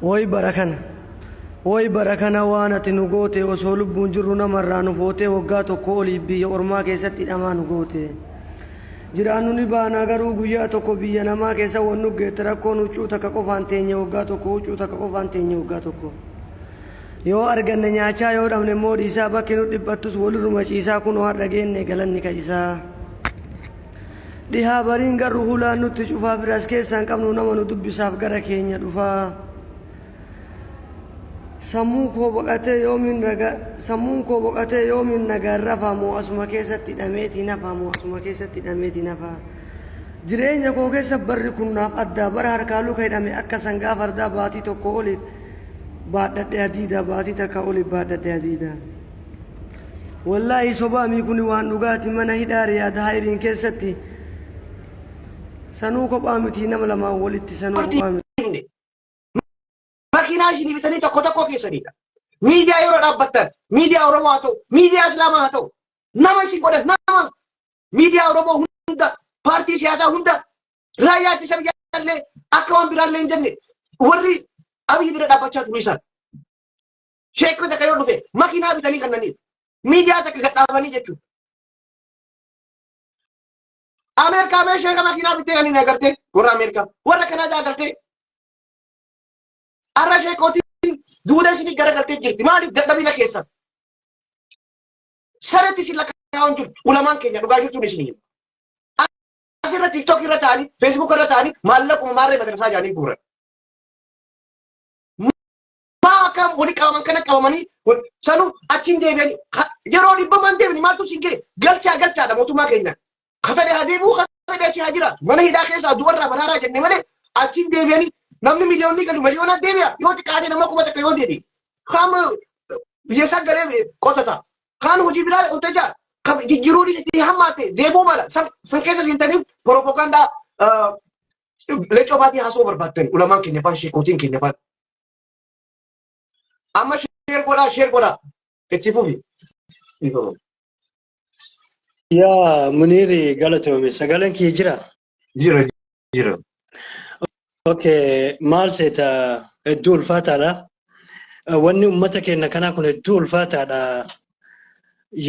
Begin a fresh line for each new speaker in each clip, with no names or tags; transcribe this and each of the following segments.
Woy bara kana. Woy bara kana waan ati nu goote osoo lubbuun jirru namarraa nu footee waggaa tokko oliif biyya ormaa keessatti hidhamaa nu goote. Jiraannu ni baanaa garuu guyyaa tokko biyya namaa keessa wan nu geette rakkoon huccuu takka qofaan teenye waggaa tokko huccuu takka qofaan teenye waggaa tokko. Yoo arganne nyaachaa yoo dhabne immoo dhiisaa bakki nu dhiphattus walirruma ciisaa kunoo har'a geenne galanni ka isaa. Dhihaa bariin garru hulaan nutti cufaa fira as keessaa hin qabnu nama nu dubbisaaf gara keenya dhufaa. Sammuu koo boqatee yoomiin raga sammuun koo boqatee yoomiin nagaan rafaa moo asuma keessatti hidhameetiin hafaa moo asuma keessatti hidhameetiin hafaa. Jireenya koo keessa barri kun naaf addaa bara harkaa luka hidhame akka sangaa fardaa baatii tokko oliif baadhadhe hadiida baatii takka oliif baadhadhe hadiida. Wallaahi sobaa mii kuni waan dhugaati mana hidhaa Riyaad Haayiriin keessatti sanuu kophaa miti nama lamaan walitti sanuu kophaa miti.
Makiinaa isinii bitanii tokko tokko keessanidha. Miidiyaa yeroo dhaabbattan miidiyaa Oromoo haa ta'u, miidiyaa Islaamaa haa ta'u, nama isin godhan nama miidiyaa Oromoo hunda, paartii siyaasaa hunda, raayyaa ittisa biyyaallee akka waan biraallee hin jenne warri Abiyyi bira dhaabbachaa turu isaan. Sheekota takka yoo dhufe makiinaa bitanii kannaniif miidiyaa takka gad dhaabanii jechuudha. Ameerikaa mee sheeka makiinaa bittee kan hin agartee warra Ameerikaa warra Kanaadaa agartee arra sheekootiin duuda isinii garagaltee jirti maaliif dadhabina keessan saretti isin lakkaa'uun jirtu ulamaan keenya dhugaa jirtuun isin himu. Asirra TikTok irra ta'anii Facebook irra ta'anii maallaquma maarree madrasaa jedhanii guuran. Maa akkam wali qabaman kana qabamanii sanuu achiin deebi'anii yeroo dhibbaman deebini maaltu siin ga'e galchaa galchaadha mootummaa keenya. Ka fedhe haa deebi'u ka fedhe achi haa jiraatu mana hidhaa keessaa du'arraa baraaraa jenne malee achiin deebi'anii namni miliyoonni galu miliyoonaan deebi'a yoo xiqqaate nama 1000 yoo deebi'e. Kaan biyya isaa galee qotata kaan hojii biraa hojjeta kan jijjiiruun itti hammaate deemuu mala san keessa seentaniif propagaandaa Leencoo baatii haasoo barbaaddan ulamaan keenya faan sheekootiin keenya faan. Amma sheer godhaa sheer godhaa itti fufi.
Yaa Muniiri galatoomi sagaleen kiyya jira.
Jira jira.
Okay, maal seeta hedduu ulfaataadha. Wanni uummata keenya kanaa kun hedduu ulfaataadha.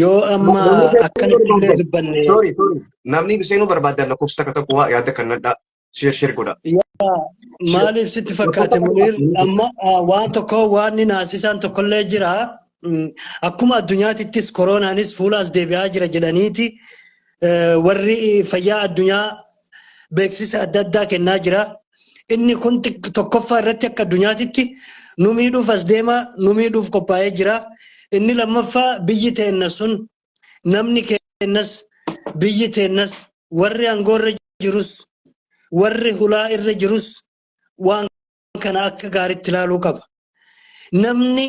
Yoo amma akkanatti illee dubbanne
Sorry sorry. Namni seenuu barbaadan lakkoofsa takka tokko waa yaada kan nadhaa share share godha.
Maaliif sitti fakkaate Muniir amma waan tokko waan inni naasisaan tokkollee jira. Akkuma addunyaatittis koronaanis fuula as deebi'aa jira jedhaniiti warri fayyaa addunyaa beeksisa adda addaa kennaa jira. Inni kun tokkoffaa irratti akka addunyaatitti nu miidhuuf as deema nu miidhuuf qophaa'ee jira. Inni lammaffaa biyyi teenna sun namni keennas biyyi teennas warri aangoorra jirus warri hulaa irra jirus waan kana akka gaariitti ilaaluu qaba. Namni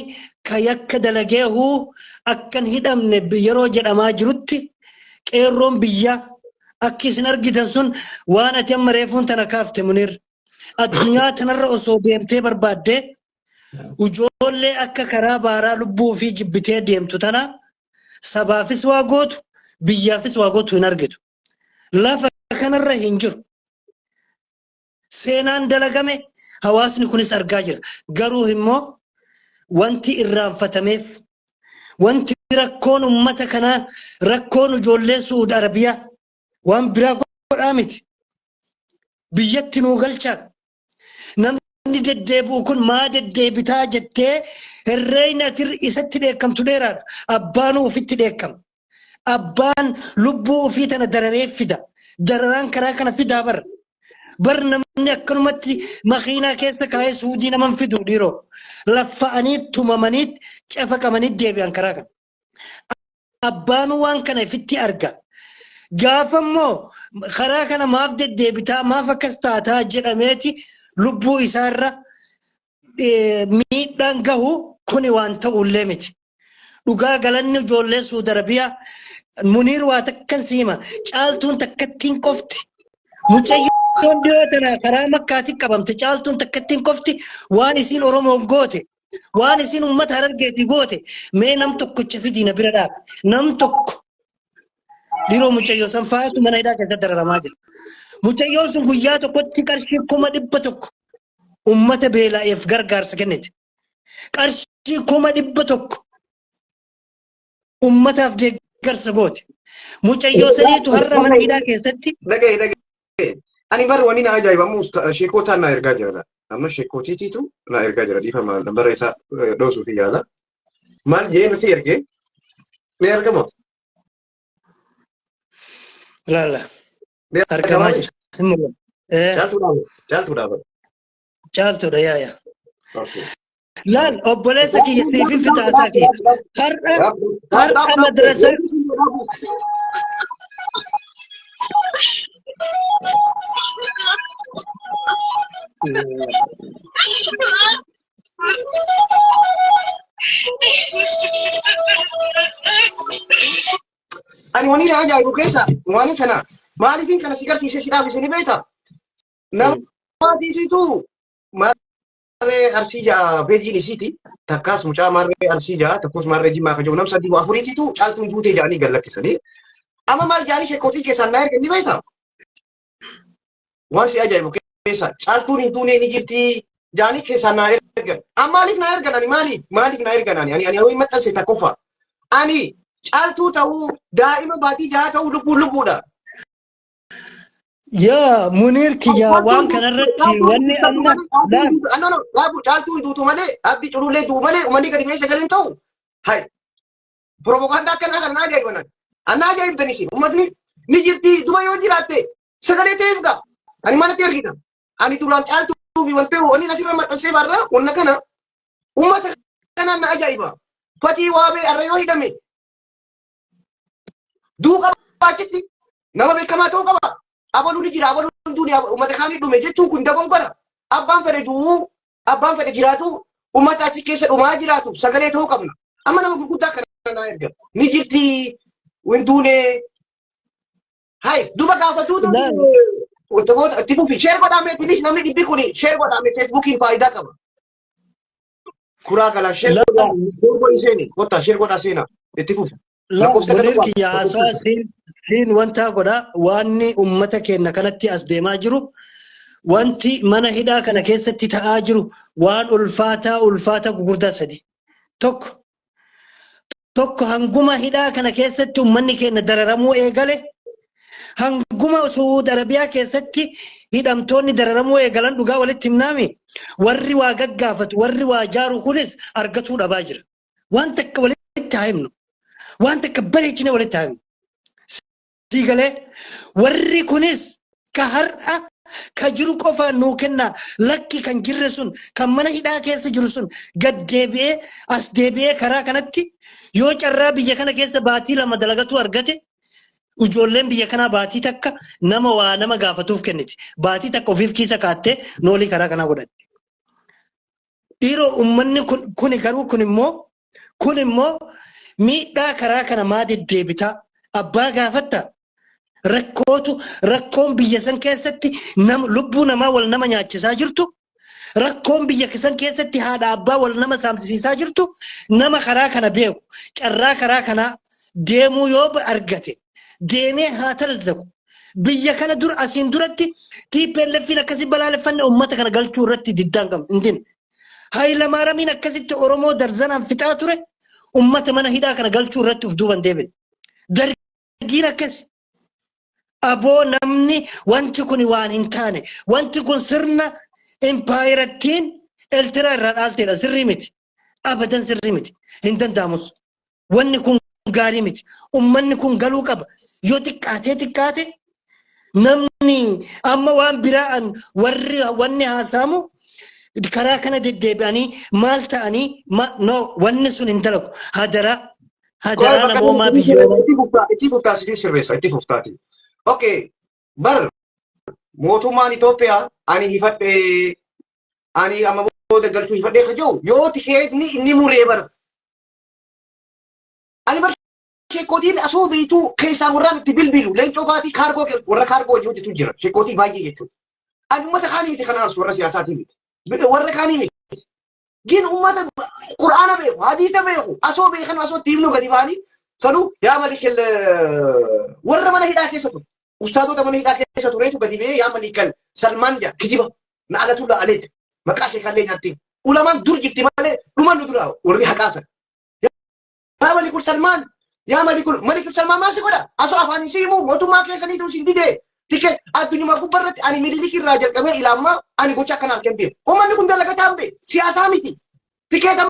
ka yakka dalageehu akkan hidhamne yeroo jedhamaa jirutti qeerroon biyyaa akki isin argitan sun waan ati amma reefuun tana kaafte Muniir. Addunyaa tanarra osoo deemtee barbaaddee ijoollee akka karaa baaraa lubbuu ofii jibbitee deemtu tana sabaafis waa gootu biyyaafis waa gootu hin argitu. Lafa kanarra hin jiru. Seenaan dalagame hawaasni kunis argaa jira. Garuu immoo wanti irraanfatameef wanti rakkoon ummata kanaa rakkoon ijoollee Su'uud Arabiyaa waan biraa godhaa miti. Biyyatti nuu galchaa. Namni deddeebi'u kun maa deddeebitaa jettee herreeyni ati isatti dheekkamtu dheeraadha. Abbaanuu ofitti dheekkama. Abbaan lubbuu ofii tana dararee fida. Dararaan karaa kana fidaa bar. Bar namni akkanumatti makiinaa keessa kaa'ee suudii naman fidu dhiiroo. Laffa'anii tumamanii cafaqamanii deebi'an karaa kana. Abbaan waan kana ifitti arga. Gaafa immoo karaa kana maaf deddeebitaa maaf akkas taataa jedhameeti lubbuu isaarra miidhaan gahu kuni waan ta'ullee miti. Dhugaa galanni ijoollee Suudi Arabiyaa Muniir waa takkan siima caaltuun takkattiin qofti mucayyoon dhiyoo tana karaa makkaatiin qabamte caaltuun takkattiin qofti waan isiin Oromoon goote waan isiin uummata Harargeetii goote mee nam tokkicha fidii na bira dhaabe nam tokko dhiiroo mucayyoo san faatu mana hidhaa keessatti dararamaa jira. Mucayyoon sun guyyaa tokkotti qarshii 100,000. Ummata beela'eef gargaarsa kennite. Qarshii 100,000 ummataaf deeggarsa goote. Mucayyoo saniitu har'a mana hidhaa keessatti
Dhagaye dhagaye. Ani bar wani na ajaa'iba ammoo sheekotaan na ergaa jira. Amma sheekootiitiitu na ergaa jira dhiifama bara isaa dhoosuuf yaala. Maal jee nuti ergee? Ni argama.
Laala
Ni
argamaa
argamaa.
jira. Hin mul'atu.
Caaltuu dhaaba. Caaltuu dhaaba.
Caaltuudha yaa yaa.
Okay.
Laal obboleessa kiyya siifin fixaasaa kiyya. Har'a har'a madrasaa
Ani wani na ajaa'ibu keessa waan kana maaliifin kana si garsiisee si dhaabise ni beekta? Namaatiitu maarree Arsii ja'a peejiin isiiti. Takkaas mucaa maarree Arsii ja'a takkus maarree Jimmaa kan jiru nam sadii afuriitiitu caaltuun duutee ja'anii gad lakkisanii. Amma maal ja'anii sheekootii keessaan na ergan ni beekta? Waan si ajaa'ibu keessa caaltuun hin duunee ni jirti ja'anii keessaan na ergan. Amma maaliif na ergan ani maaliif maaliif na ergan ani ani ani hin maxxanse takkoffaa. Ani caaltuu ta'uu daa'ima baatii ja'a ta'uu lubbuun lubbuudha.
Yaa Muniir kiyya waan kanarratti wanni amma laal
No, no, dhaabu caaltuun duutu malee abdii culullee du'u malee uummanni gadi ba'ee sagaleen ta'u. Hay, propagaandaa akkanaa kana na ajaa'iba naan. Anna ajaa'ibdan isin uummatni ni jirti duba yoo jiraatte sagalee ta'eef gaa. Ani manatti ergita. Ani duraan caaltuu fi wanta wanni asirra maxxansee barra wanna kana uummata kanaan na ajaa'iba. Fatii waabee arra yoo hidhame Du'uu qaba achitti nama beekamaa ta'uu qaba. Abaluu ni jira abaluun duuni uummata kaanii dhume jechuun kun dogongora. Abbaan fedhe du'uu abbaan fedhe jiraatu uummata achi keessa dhumaa jiraatu sagalee ta'uu qabna. Amma nama gurguddaa kana naa erga. Ni jirti hin duune. Hai duba gaafa duutu
Laal.
wanta goota itti fufi sheer godhaamee bilis namni dhibbi kuni sheer godhaamee feesbuukiin faayidaa qaba. Kuraa kana sheer
Laal.
godhaa sheer godhi seeni kottaa sheer godhaa seenaa itti fufi.
Laal
Lakkoofsa
Muniir
tokko
kiyya haasawaa siin wanta godha waanni ummata keenya kanatti as deemaa jiru wanti mana hidhaa kana keessatti ta'aa jiru waan ulfaataa ulfaataa gugurdaa sadi. Tokko tokko hanguma hidhaa kana keessatti ummanni keenya dararamuu eegale hanguma Suud Arabiyaa keessatti hidhamtoonni dararamuu eegalan dhugaa walitti himnaami warri waa gaggaafatu warri waa jaaru kunis argatuu dhabaa jira. Waan takka walitti haa himnu. Waan takka bareechine walitti haa himnu. Sii galee warri kunis ka har'a ka jiru qofaan nuu kennaa lakki kan jirre sun kan mana hidhaa keessa jiru sun gad deebi'ee as deebi'ee karaa kanatti yoo carraa biyya kana keessa baatii 2 dalagatuu argate ijoolleen biyya kanaa baatii takka nama waa nama gaafatuuf kenniti. Baatii takka ofiif kiisa kaattee noolii karaa kanaa godhatti. Dhiiroo uummanni kun kuni garuu kun immoo miidhaa karaa kana maa deddeebitaa abbaa gaafatta rakkootu rakkoon biyya san keessatti nam, lubbuu namaa wal nama nyaachisaa jirtu rakkoon biyya san keessatti haadha abbaa wal nama saamsisiisaa jirtu nama karaa kana beeku carraa karaa kanaa deemuu yoo argate deemee haa tarzaku biyya kana dur asiin duratti TPLFin akkasi balaaleffanne uummata kana galchuu irratti diddaan qabnu hin dinne. Hayilamaaramiin akkasitti Oromoo darzanaan fixaa ture uummata mana hidhaa kana galchuu irratti of duuban deebine. Dargiin akkas aboo namni wanti kun waan hin taane wanti kun sirna impaayirattiin Eltiraa irraa dhaalteedha sirrii miti. Abadan sirrii miti. Hin danda'amus. Wanni kun gaarii miti. Ummanni kun galuu qaba. Yoo xiqqaatee xiqqaate namni amma waan biraa an warri wanni haasa'amu karaa kana deddeebi'anii maal ta'anii no wanni sun hin dalagu. Hadaraa hadaraa namoomaa biyyooma.
Itti fuftaa siif sirreessa itti fuftaati. Okay bar mootummaan Itoophiyaa ani hifadhee ani amma booda galchuu hifadhee ka jiru yoo tikeetni inni muree bar Ani bar sheekootiin asoo beektuu keessaa warraan itti bilbilu leencoo baatii kaargoo warra kaargoo hojii hojjetu jira sheekootii baay'ee jechuudha. Ani uummata kaanii miti kan aarsu warra siyaasaatii miti. Warra kaanii miti. Gin uummata qur'aana beeku hadiisa beeku asoo beekan asoo itti himnu gadi ba'anii sanuu yaa malikal warra mana hidhaa keessa ture. Ustaadota mana hidhaa keessa tureetu gadi ba'ee yaa malikal Salmaan jedha kijiba na alatulla aleek. Maqaa sheekallee nyaattee. Ulamaan dur jirti malee dhuma nu dura warri haqaasan. Yaa Malikul Salmaan, yaa Malikul Malikul Salmaan maal si godha? Asoo afaan isii himuu mootummaa keessaniitu isin didee. Tike addunyuma gubbaa irratti ani Minilik irraa jalqabee ilaammaa ani gocha akkana argeen beeku. Uummanni kun dalagataa hin beeku. Siyaasaa miti. Tikeeta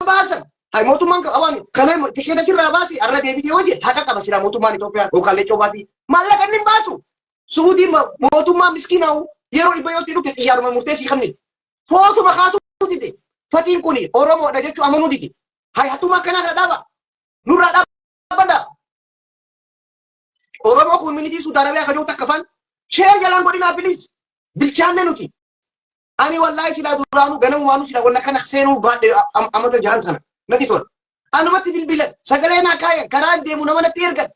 baasan. Hay mootummaan waan kana tikeeta sirraa baasi arra deebitee hojii haqa qaba silaa mootummaan Itoophiyaa yookaan Leccoo baatii. Maallaqa inni hin baasu. Suudii mootummaa miskiinaa'u yeroo dhibba yoo dhufte xiyyaaruma murteessii qabni. Footuma kaasuu dide. Fatiin kun Oromoodha jechuu amanuu dide. Hay hattummaa akkanaa kana dhaaba. Nurraa dhaabadha. Oromoo community Suudi Arabiyaa kajoo takka fan share jalaan godhinaa please. Bilchaanne nuti. Ani wallaahi silaa duraanuu ganamumaanuu silaa wanna kana seenuu baadhee amata jahan kana natti tola. Anumatti bilbilan sagalee naa kaayan karaan deemu nama natti ergan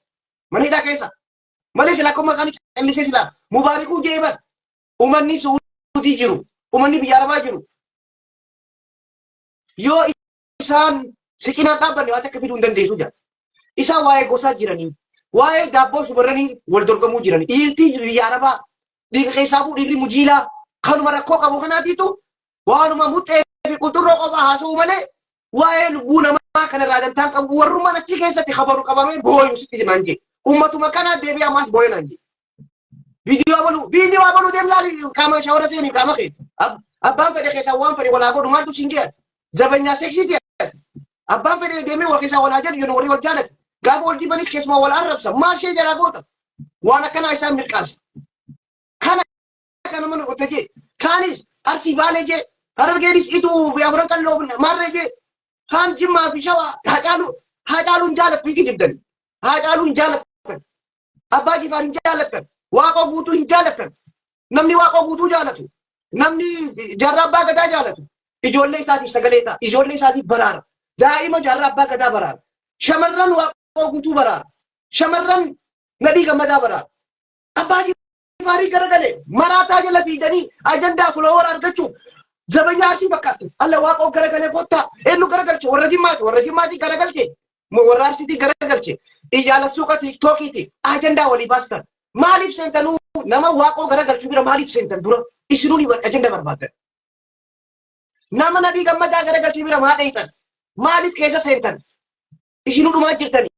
mana hidhaa keessa. Malee silaa akkuma kan callisee silaa mubaarikuu jeeban uummanni Suudii jiru uummanni biyya Arabaa jiru yoo isaan si cinaan dhaabbanne waan takka fiduu hin dandeessu jedha. Isaan waa'ee gosaa jiranii, waa'ee daabboo shamarranii wal dorgomuu jiranii, dhiirtii biyya Arabaa, dhiirri keessaafuu dhiirri mujiilaa kanuma rakkoo qabu kanaatiitu waanuma muxxee fi qulxurroo qofa haasa'u malee waa'ee lubbuu namaa kanarraa dantaan qabu warrummaan achi keessatti kabaru qabamee booyu sitti naan jee. Uummatuma kanaa deebi'ee ammaas booya naan jee. Viidiyoo abaluu viidiyoo abaluu deem laali qaama shawara seeni qaama kee. Abbaan fedhe keessaa waan fedhe walaa godhu maaltu siin ge'ate. Zabanyaa seksii ta'e. Abbaan fedhe deemee wal keessaa walaa jedhu jedhu warri wal jaalatu. Gaafa wal jibanis keessumaa wal arrabsa. Maal ishee jalaa goota? Waan akkanaa isaan mirqaansa. Kana kana mana qote jee. Kaanis Arsii Baalee jee. Harargeenis Ituu fi Afran Qalloo Maarree jee. Kaan Jimmaa fi Shawaa Haacaaluu Haacaaluun jaalattu hin kijibdani. Haacaaluun jaalattan. Abbaa Jifaar hin jaalattan. Waaqoo guutuu hin jaalattan. Namni Waaqoo guutuu jaalatu. Namni jaarraa abbaa gadaa jaalatu. Ijoollee isaatiif sagalee ta'a. Ijoollee isaatiif baraara. Daa'ima jaarraa abbaa gadaa baraara. Shamarran Waaqoo guutuu baraara. Shamarran Nadhii Gammadaa baraara. Abbaa Jifaarii garagalee maraataa jala fiiganii ajandaa follower argachuuf zabanyaa Arsii fakkaattu. Alla Waaqoo garagalee kottaa. Eenyu garagalche? Warra Jimmaati. Warra Jimmaati garagalche. Warra Arsiitii garagalche. Iyyaala suuqa TikTokiiti. Ajandaa walii baastan. Maaliif seentanuu nama Waaqoo garagalchuu bira maaliif seentan dura? Isinuu ni ajandaa barbaaddan. Nama Nadhii Gammadaa garagalchuu bira maa dheeyxan? Maaliif keessa seentan? Isinuu dhumaa jirtani.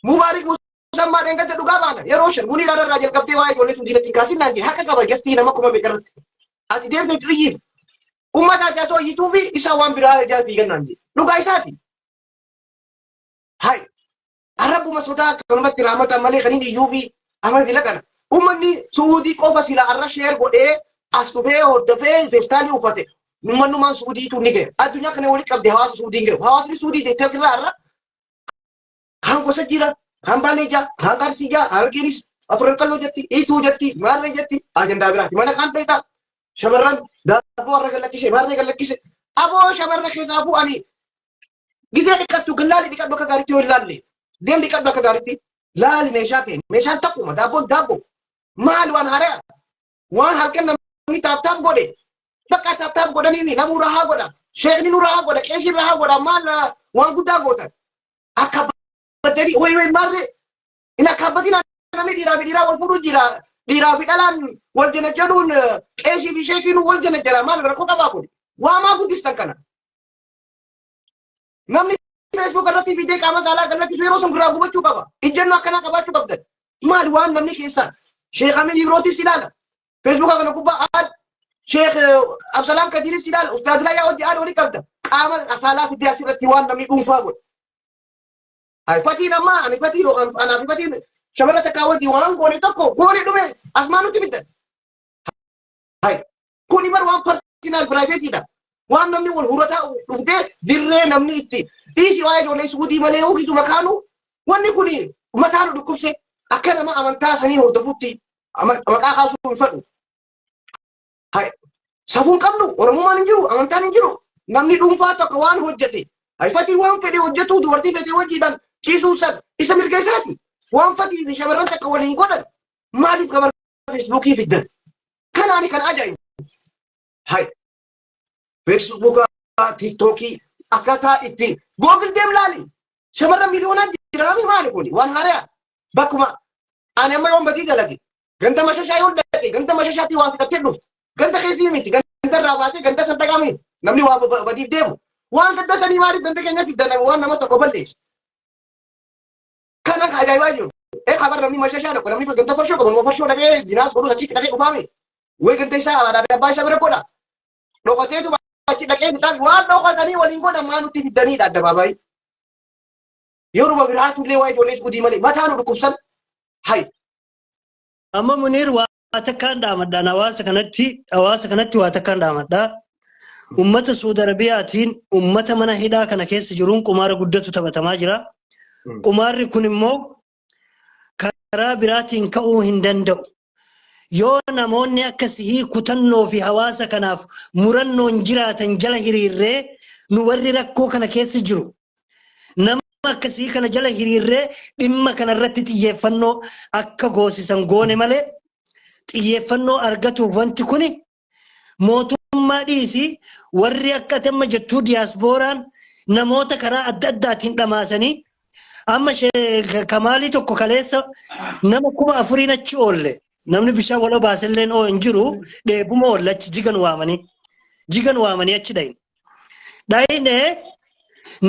Mubaarik Musammaa dheengadda dhugaa baana yeroo shan Muniir irraa jalqabdee waa'ee ijoollee Suudiinatti hin kaasin naan jee haqa qaba gastii nama kuma meeqa irratti. Ati deemtee itti iyyiif. Uummata ati asoo iyyituu fi isaa waan biraa jala fiigan naan jee. Dhugaa isaati. Hai. Arrabuma sodaa akkanumatti raamatan malee kan inni iyyuu fi amala dila kana. Uummanni Suudii qofa sila arra share godhee as dhufee hordofee feestaalii uffate. Uummannumaan Suudiitu ni gahe. Addunyaa kana walitti qabde hawaasa Suudii hin gahu. Hawaasni Suudii jettee irraa arra kaan gosa jira, kaan Baalee jaa, kaan Arsii jaa, Harargeenis Afran Qalloo jetti, Iituu jetti, Maarree jetti, ajandaa biraati. Mana kaan beektaa shamarran daabboo warra gallakkise, maarree gallakkise. Aboo shamarra keessaa bu'anii gizee dhiqattu gallaali dhiqadhu akka gaariitti yoo hin laalle deem dhiqadhu akka gaariitti laali meeshaa kee meeshaan takkuma daabboon daabboo maal waan haaraa waan halkan namni tap tap godhe bakka tap tap godhanii namuu rahaa godha sheekni nu rahaa godha qeesiin rahaa godha maal waan guddaa gootan akka baddanii wayi wayi maarree hin akka abbatiin namni dhiiraa fi dhiiraa wal fuudhuu jira dhiiraa fi dhalaan wal janajjanuun qeesii fi sheekiin wal janajjara maal rakkoo qabaa kun waa maa guddistan kana namni Facebook irratti fidee qaama saalaa gallattisu yeroo sun irraa gubachuu qaba. Ijjannoo akkanaa qabaachuu qabdan. Maali waan namni keessaan Sheekh Amin Ibrootis ilaala. Facebook kana gubbaa aad Sheekh Absalaam Kadiiris ilaala. Ustaaz Raayyaa hojii aad walii qabda. Qaama saalaa fidee asirratti waan namni dhuunfaa godhe. Ay fatiin ammaa ani fatii yookaan anaa fi fatiin shamara takkaa wajjin waan goone tokko goone dhume asmaa nutti fiddan. Hay kuni bar waan personal privateidha. Waan namni wal hurataa dhuftee dirree namni itti dhiisi waa'ee ijoollee Suudii malee hogitu makaanu wanni kuni mataa nu dhukkubse akka nama amantaa sanii hordofutti maqaa kaasuu hin fedhu. Hay safuun qabnu Oromummaan hin jiru amantaan hin jiru namni dhuunfaa tokko waan hojjete hay fatii waan fedhe hojjetuu dubartii fedhe hojiidhaan ciisuu san isa mirga isaati. Waan fatii fi shamarran takka waliin godhan maaliif gama Facebookii fiddan? Kanaani kan ajaa'ibu. Hay Facebooka, TikTokii akkaataa itti Google deem laali. Shamarran miliyoonaan jiraami maali kuni waan haaraa. Bakkuma ani amma yoon badii dalage ganda mashashaa yoon dhaqe ganda mashashaatti waa fixattee dhuftu. Ganda keessi miti ganda Gandarraa baatee ganda san dhaqame namni waa badiif deemu. Waan ganda sanii maaliif ganda keenya fiddan waan nama tokko balleessa. Kana ajaa'ibaa jiru. Ee kabar namni mashashaa tokko namni ganda farshoo qabu nama farshoo dhaqee jinaas godhu achi fixatee dhufaame. Wayi ganda isaa haadhaa fi abbaa isaa bira godha. Dhokateetu achi dhaqee fixaan waan dhokatanii waliin godhan maa nutti fiddaniidha addabaabaayii. Yeruma biraatullee waa ijoollee gudii malee mataa nu dhukkubsan. Hay.
Amma Muniir waa takkaan dhaamadhaan hawaasa kanatti waa takkaan dhaamadhaa. Ummata Suudi Arabiyaatiin ummata mana hidhaa kana keessa jiruun qumaara guddatu taphatamaa jira. Qumaarri kun immoo karaa biraatiin ka'uu hin danda'u. Yoo namoonni akka sihii kutannoo fi hawaasa kanaaf murannoon jiraatan jala hiriirree, nu warri rakkoo kana keessa jiru nama akkasii kana jala hiriirree dhimma kana irratti xiyyeeffannoo akka goosisan goone malee, xiyyeeffannoo argatuuf wanti kuni mootummaa dhiisi, warri akka ati amma jettuu diyaaspooraan namoota karaa adda addaatiin dhamaasanii amma Kamaalii tokko kaleessa nama 4000n achi oolle. Namni bishaan wal obaaselleen oo hin jiru, dheebuma oolle. Achi jigan waamanii achi dhayin dhayine.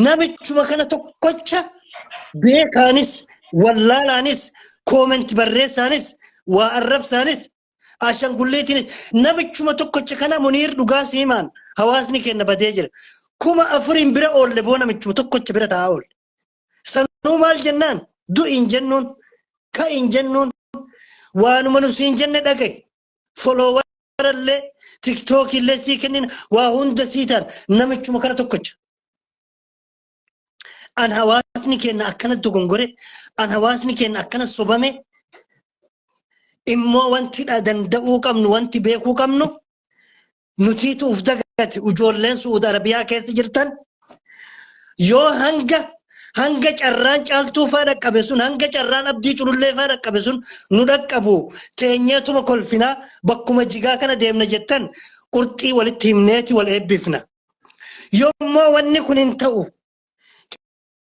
Namichuma kana tokkocha beekaanis wallaalaanis, comment barreessaanis, waa arrabsaanis, ashangulliitiinis, namichuma tokkocha kana. Muniir, dhugaa siimaan hawaasni keenya badee jira. 4000n bira oolle boo, namichuma tokkocha bira taa'aa oolle. Sanuu maal jennaan, du'in jennuun, ka'in jennuun, waanuma nu siin jenne dhagaye, followerallee TikTokillee sii kennin, waa hunda sii ta'an, namichuma kana tokkocha. An hawaasni keenya akkana dogongore, an hawaasni keenya akkana sobame immoo wanti danda'uu qabnu, wanti beekuu qabnu, nutiitu uf dagate. Ijoolleen Su'uud Arabiyaa keessa jirtan, yoo hanga carraan Caaltuu faa dhaqqabe sun, hanga carraan Abdii Culullee faa dhaqqabe sun nu dhaqqabu, teenyeetuma kolfinaa bakkuma jigaa kana deemna jettan, qurxii walitti himneeti wal eebbifna. Yommuu wanni kun hin ta'u,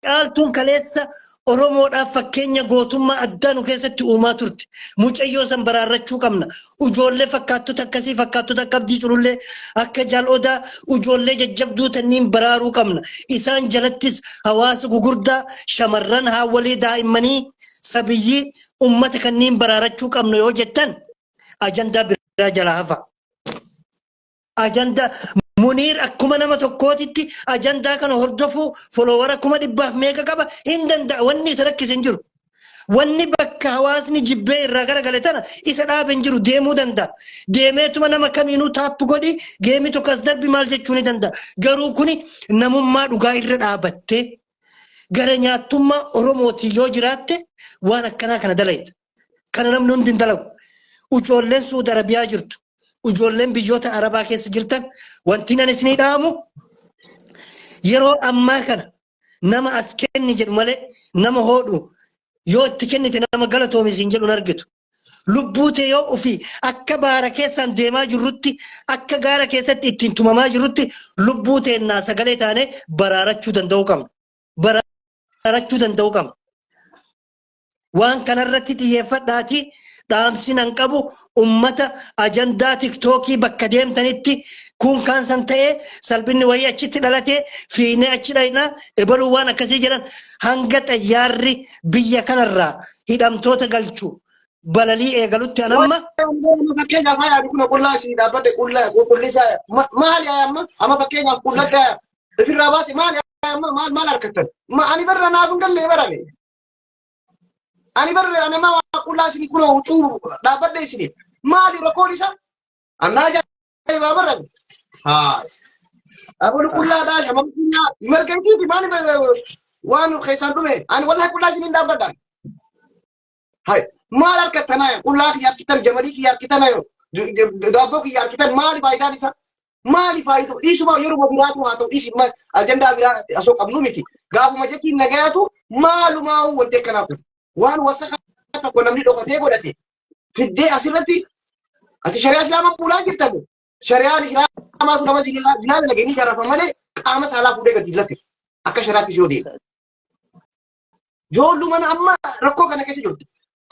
Caaltuun kaleessa Oromoodhaaf fakkeenya gootummaa addaa nu keessatti uumaa turte. Mucayyoo san baraarrachuu qabna. Ijoollee fakkaattota akkasii, fakkaattota akka Abdii Culullee, akka Jaal Odaa, ijoollee jajjabduu tanniin baraaruu qabna. Isaan jalattis hawaasa gugurdaa, shamarran, haawwalii, daa'immanii, sabiyyii, ummata kanniin baraarachuu qabna yoo jettan, ajandaa biraa jalaa hafa. Ajandaa Muniir akkuma nama tokkootitti ajandaa kana hordofuu, followera 100,000 meeqa qaba, hin danda'a. Wanni isa rakkise hin jiru. Wanni bakka hawaasni jibbee irraa garagale tana isa dhaabe hin jiru, deemuu danda'a. Deemeetuma nama kamiinuu tap godhi, geemii tokko as darbi, maal jechuu ni danda'a. Garuu kuni namummaa dhugaa irra dhaabattee gara nyaattummaa Oromootiin yoo jiraatte waan akkanaa kana dalayta. Kana namni hundi hin dalagu. Ijoolleen Suudi Arabiyaa jirtu, ijoolleen biyyoota Arabaa keessa jirtan, wanti nan isinii dhaamu, yeroo ammaa kana nama as kenni jedhu malee, nama hoodhu yoo itti kennite nama galatoomi siin jedhu hin argitu. Lubbuu tee yoo ofii akka baara keessaan deemaa jirrutti, akka gaara keessatti ittiin tumamaa jirrutti, lubbuu teennaa sagalee taanee baraarachuu danda'uu qabna. Baraarachuu danda'uu qabna. Waan kanarratti xiyyeeffadhaati. Dhaamsi nan qabu, ummata ajandaa TikTokii bakka deemtanitti kun kaan san ta'ee, salphinni wayii achitti dhalatee fiinee achi dhayna, ebaluu waan akkasii jedhan, hanga xayyaarri biyya kanarraa hidhamtoota galchu balalii eegalutti anamma
Fakkeenyaaf haa yaadu, kun qullaa isin dhaabbadhe, qullaa qulli isaa maali? Amma fakkeenyaaf qulladha ofirraa baase, maali amma maal maal harkattan? Ani barra naaf hin galle barame. Ani barra nama qullaa isin kun huccuu dhaabbadhe isiniif. Maali rakkoon isaa? Annaa ajaa'ibaa barame. Haa. Abulu qullaadhaa, shamarri qullaa marga isiiti, maali waan keessaan dhume? Ani wallahi qullaa isiniin dhaabbadha. Hai, maal harkattanaa? Qullaa kiyya harkitan, jamalii kiyya harkitan, daabboo kiyya harkitan, maali faayidaan isaa? Maali faayidaa? Dhiisuma, yeruma biraatu haa ta'u, dhiisi, ajandaa biraa osoo qabnu miti. Gaafuma jechiin nagayaatu maalumaa wanti akkanaa kun. Waan wasaka tokko namni dhokatee godhate fiddee asirratti, ati shari'aa islaamaa bulaa jirtamu. Shari'aan islaamaatu nama zinaa dalage ni garafa malee qaama saalaa fuudhee gadi hin lakkisu. Akka shari'aatti yoo deemu. Ijoolluma amma rakkoo kana keessa jirtu.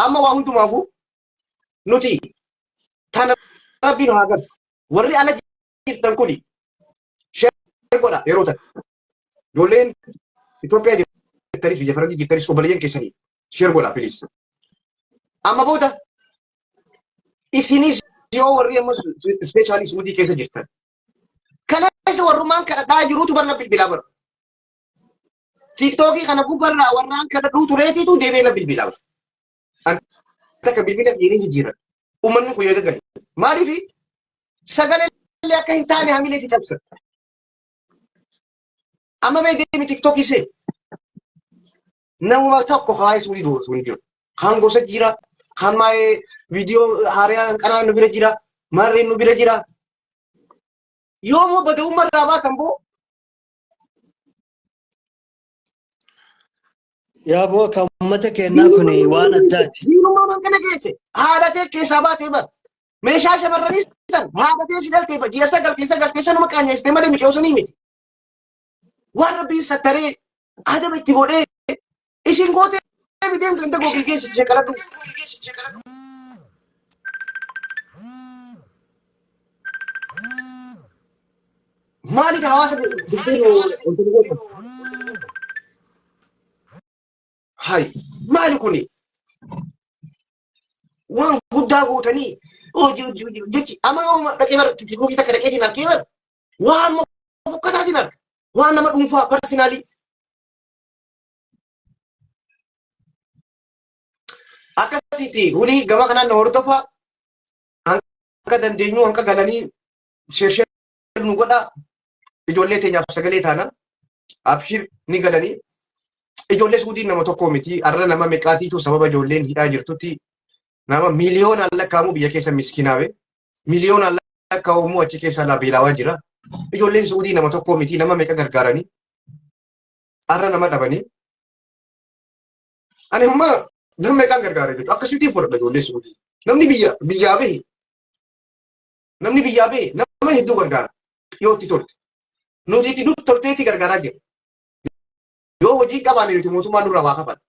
Amma waa hundumaafuu nuti tana rabbiin haa galchu. Warri ala jirtan kuni share godha yeroo takka. Ijoolleen Itoophiyaa jirtanis biyya faranjii jirtanis obboleeyyan keessanii share godha please. Amma booda isinis yoo warri amma specially Suudii keessa jirtan. Kaleessa warrumaan kadhadhaa jiruutu barna bilbilaa bara. TikTokii kana gubbarraa warraan kadhadhuu tureetiitu deebi'ee na bilbilaa bara. Takka bilbila jedhee jijjiiran. Uummanni kun yoo gagale. Maaliif sagalee illee akka hin taane hamilee si cabsa. Amma mee deemi TikTokii see. Namuma tokko kaayee suudii dubbatu hin jiru. Kaan gosa jira, kaan maayee viidiyoo haaraan qanaa nu bira jira, marreen nu bira jira. Yoommoo bada'ummaa irraa baatan boo.
Yaa boo kan uummata keenyaa kun waan addaati.
Diinummaa man kana geesse haadha tee keessaa baatee bar. Meeshaa shamarranii san haadha tee si dhaltee ji'a 9 keessa galtee sanuma qaanyeessitee malee micoosanii miti. Waan rabbiin sattaree adaba itti godhee isin gootee deem ganda googil keessa ishee qaladhu. Maaliif hawaasa dursee wanti nu gootan? Hay maali kuni? Waan guddaa gootanii jechi amma yooma dhaqee bara tiktookii takka dhaqeetiin arkee bara waan fokkataatiin arga waan nama dhuunfaa parsinaalii akkasitti hulii gama kanaan na hordofaa hanga dandeenyu hanga galanii sheer nu godha ijoollee teenyaaf sagalee taana abshir ni galanii ijoollee suudiin nama tokko miti arra nama meqaatiitu sababa ijoolleen hidhaa jirtutti nama miiliyoonaan lakkaa'amu biyya keessa miskinaawe miiliyoonaan lakkaa'amu immoo achi keessa beelaawaa jira ijoolleen suudii nama tokko miti nama meeqa gargaaranii arra nama dhabanii ani amma nama meeqaan gargaara jechuudha akkasitti fudhadha ijoollee suudii namni biyya biyyaa bahe namni biyyaa bahe nama hedduu gargaara yoo itti tolte nuti itti nutti tolteetti gargaaraa jirra yoo hojii qabaanne nuti mootummaan nurraa waa kafala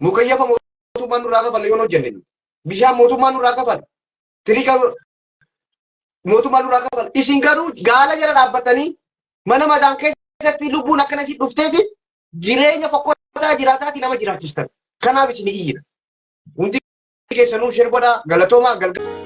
mukayyafa mootummaan nurraa kafala yoo hojjenne bishaan mootummaan nurraa kafala tiriika mootummaan nurraa kafala isin garuu gaala jala dhaabbatanii mana madaan keessatti lubbuun akkana isin dhufteeti jireenya fokkotaa jiraataati nama jiraachistan kanaaf isin iyyina hundi keessanuu share godhaa galatoomaa galgala.